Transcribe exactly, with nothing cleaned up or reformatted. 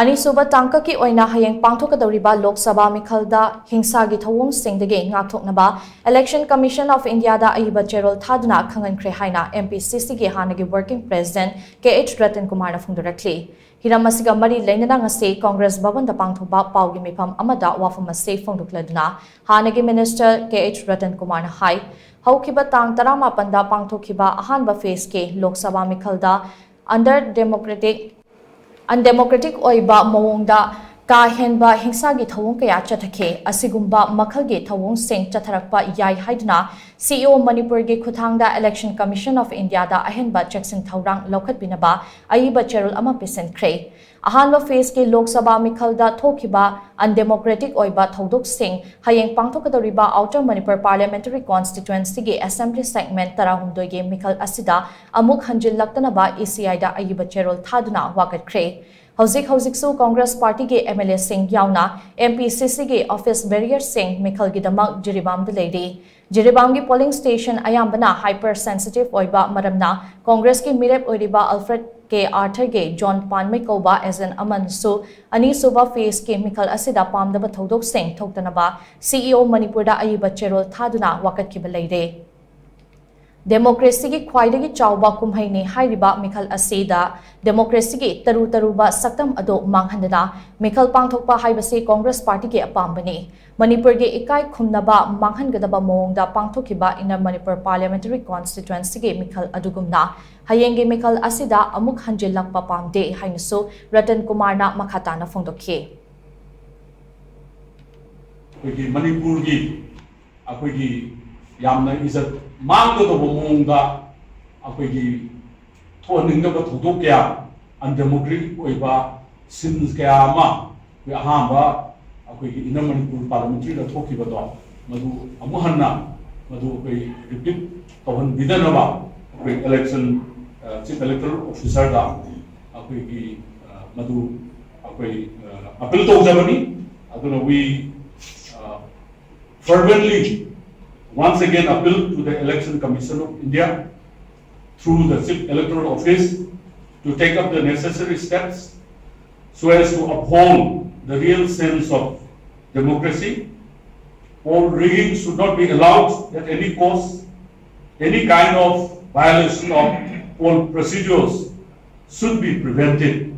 ꯑꯅꯤꯁꯨꯕ ꯇꯥꯡꯀꯛꯀꯤ ꯑꯣꯏꯅ ꯍꯌꯦꯡ ꯄꯥꯡꯊꯣꯛꯀꯗꯧꯔꯤꯕ ꯂꯣꯛ ꯁꯚꯥ ꯃꯤꯈꯜꯗ ꯍꯤꯡꯁꯥꯒꯤ ꯊꯧꯑꯣꯡꯁꯤꯡꯗꯒꯤ ꯉꯥꯛꯊꯣꯛꯅꯕ Election Commission of Indiaꯗ ꯑꯏꯕ ꯆꯦꯔꯣꯜ ꯊꯥꯗꯨꯅ ꯈꯪꯍꯟꯈ꯭ꯔꯦ ꯍꯥꯏꯅ MPCCꯒꯤ ꯍꯥꯟꯅꯒꯤ Working President Kh Ratan Kumarꯅ ꯐꯣꯡꯗꯣꯔꯛꯂꯤ꯫ ꯍꯤꯔꯝ ꯑꯁꯤꯒ ꯃꯔꯤ ꯂꯩꯅꯅ ꯉꯁꯤ Congress ꯚꯕꯟꯗ ꯄꯥꯡꯊꯣꯛꯄ ꯄꯥꯎꯒꯤ ꯃꯤꯐꯝ ꯑꯃꯗ ꯋꯥꯐꯝ ꯑꯁꯤ ꯐꯣꯡꯗꯣꯛꯂꯗꯨꯅ ꯍꯥꯟꯅꯒꯤ Minister Kh Ratan Kumarꯅ ꯍꯥꯏ, ꯍꯧꯈꯤꯕ ꯇꯥꯡ ꯇꯔꯥꯃꯥꯄꯟꯗ ꯄꯥꯡꯊꯣꯛꯈꯤꯕ ꯑꯍꯥꯟꯕ phaseꯀꯤ Lok Sabha ꯃꯤꯈꯜꯗ under democratic, undemocratic ꯑꯣꯏꯕ ꯃꯑꯣꯡꯗ ꯀꯥ ꯍꯦꯟꯕ ꯍꯤꯡꯁꯥꯒꯤ ꯊꯧꯑꯣꯡ ꯀꯌꯥ ꯆꯠꯊꯈꯤ꯫ ꯑꯁꯤꯒꯨꯝꯕ ꯃꯈꯜꯒꯤ ꯊꯧꯑꯣꯡꯁꯤꯡ ꯆꯠꯊꯔꯛꯄ ꯌꯥꯏ ꯍꯥꯏꯗꯨꯅ CEO ꯃꯅꯤꯄꯨꯔꯒꯤ ꯈꯨꯠꯊꯥꯡꯗ Election Commission of Indiaꯗ ꯑꯍꯦꯟꯕ ꯆꯦꯛꯁꯤꯟ ꯊꯧꯔꯥꯡ ꯂꯧꯈꯠꯄꯤꯅꯕ ꯑꯏꯕ ꯆꯦꯔꯣꯜ ꯑꯃ ꯄꯤꯁꯤꯟꯈ꯭ꯔꯦ꯫ ꯑꯍꯥꯟꯕ phaseꯀꯤ ꯂꯣꯛ ꯁꯚꯥ ꯃꯤꯈꯜꯗ ꯊꯣꯛꯈꯤꯕ undemocratic ꯑꯣꯏꯕ ꯊꯧꯗꯣꯛꯁꯤꯡ ꯍꯌꯦꯡ ꯄꯥꯡꯊꯣꯛꯀꯗꯧꯔꯤꯕ Outer Manipur Parliamentary Constituencyꯒꯤ Assembly Segment ꯇꯔꯥꯍꯨꯝꯗꯣꯏꯒꯤ ꯃꯤꯈꯜ ꯑꯁꯤꯗ ꯑꯃꯨꯛ ꯍꯟꯖꯤꯜꯂꯛꯇꯅꯕ ECIꯗ ꯑꯏꯕ ꯆꯦꯔꯣꯜ ꯊꯥꯗꯨꯅ ꯋꯥꯀꯠꯈ꯭ꯔꯦ꯫ ꯍꯧꯖꯤꯛ ꯍꯧꯖꯤꯛꯁꯨ Congress Partyꯒꯤ MLAꯁꯤꯡ ꯌꯥꯎꯅ MPCCꯒꯤ office bearerꯁꯤꯡ ꯃꯤꯈꯜꯒꯤꯗꯃꯛ ꯖꯤꯔꯤꯕꯥꯝꯗ ꯂꯩꯔꯤ꯫ ꯖꯤꯔꯤꯕꯥꯝꯒꯤ polling station ꯑꯌꯥꯝꯕꯅ hyper sensitive ꯑꯣꯏꯕ ꯃꯔꯝꯅ Congressꯀꯤ ꯃꯤꯔꯦꯞ ꯑꯣꯏꯔꯤꯕ Alfred K Arthurꯒꯤ John ꯄꯥꯟꯃꯩ ꯀꯧꯕ agent ꯑꯃꯅꯁꯨ ꯑꯅꯤꯁꯨꯕ phaseꯀꯤ ꯃꯤꯈꯜ ꯑꯁꯤꯗ ꯄꯥꯝꯗꯕ ꯊꯧꯗꯣꯛꯁꯤꯡ ꯊꯣꯛꯇꯅꯕ CEO ꯃꯅꯤꯄꯨꯔꯗ ꯑꯏꯕ ꯆꯦꯔꯣꯜ ꯊꯥꯗꯨꯅ ꯋꯥꯀꯠꯈꯤꯕ ꯂꯩꯔꯦ꯫ Democracyꯒꯤ ꯈ꯭ꯋꯥꯏꯗꯒꯤ ꯆꯥꯎꯕ ꯀꯨꯝꯍꯩꯅꯤ ꯍꯥꯏꯔꯤꯕ ꯃꯤꯈꯜ ꯑꯁꯤꯗ democracyꯒꯤ ꯇꯔꯨ ꯇꯔꯨꯕ ꯁꯛꯇꯝ ꯑꯗꯨ ꯃꯥꯡꯍꯟꯗꯅ ꯃꯤꯈꯜ ꯄꯥꯡꯊꯣꯛꯄ ꯍꯥꯏꯕꯁꯤ Congress Partyꯒꯤ ꯑꯄꯥꯝꯕꯅꯤ꯫ ꯃꯅꯤꯄꯨꯔꯒꯤ ꯏꯀꯥꯏ ꯈꯨꯝꯅꯕ ꯃꯥꯡꯍꯟꯒꯗꯕ ꯃꯑꯣꯡꯗ ꯄꯥꯡꯊꯣꯛꯈꯤꯕ Inner Manipur Parliamentary Constituencyꯒꯤ ꯃꯤꯈꯜ ꯑꯗꯨꯒꯨꯝꯅ ꯍꯌꯦꯡꯒꯤ ꯃꯤꯈꯜ ꯑꯁꯤꯗ ꯑꯃꯨꯛ ꯍꯟꯖꯤꯜꯂꯛꯄ ꯄꯥꯝꯗꯦ ꯍꯥꯏꯅꯁꯨ ꯔꯇꯟ ꯀꯨꯃꯥꯔꯅ ꯃꯈꯥ ꯇꯥꯅ ꯐꯣꯡꯗꯣꯛꯈꯤ꯫ ꯑꯩꯈꯣꯏꯒꯤ ꯃꯅꯤꯄꯨꯔꯒꯤ ꯑꯩꯈꯣꯏꯒꯤ ꯌꯥꯝꯅ ꯏꯖꯠ ꯃꯥꯡꯒꯗꯧꯕ ꯃꯑꯣꯡꯗ ꯑꯩꯈꯣꯏꯒꯤ ꯊꯣꯛꯍꯟꯅꯤꯡꯗꯕ ꯊꯧꯗꯣꯛ ꯀꯌꯥ, undemocratic ꯑꯣꯏꯕ scenes ꯀꯌꯥ ꯑꯃ ꯑꯩꯈꯣꯏ ꯑꯍꯥꯟꯕ ꯑꯩꯈꯣꯏꯒꯤ Inner Manipur Parliamentary ꯊꯣꯛꯈꯤꯕꯗꯣ, ꯃꯗꯨ ꯑꯃꯨꯛ ꯍꯟꯅ ꯃꯗꯨ ꯑꯩꯈꯣꯏ repeat ꯇꯧꯍꯟꯕꯤꯗꯅꯕ ꯑꯩꯈꯣꯏ election, ꯑ, Chief Electoral Officerꯗ ꯑꯩꯈꯣꯏꯒꯤ, ꯑ, ꯃꯗꯨ ꯑꯩꯈꯣꯏ, ꯑ, appeal ꯇꯧꯖꯕꯅꯤ꯫ ꯑꯗꯨꯅ we, ꯑ, fervently once again appeal to the Election Commission of India through the Chief Electoral Office to take up the necessary steps so as to uphold the real sense of democracy. Poll rigging should not be allowed at any cost. Any kind of violation of poll procedures should be prevented.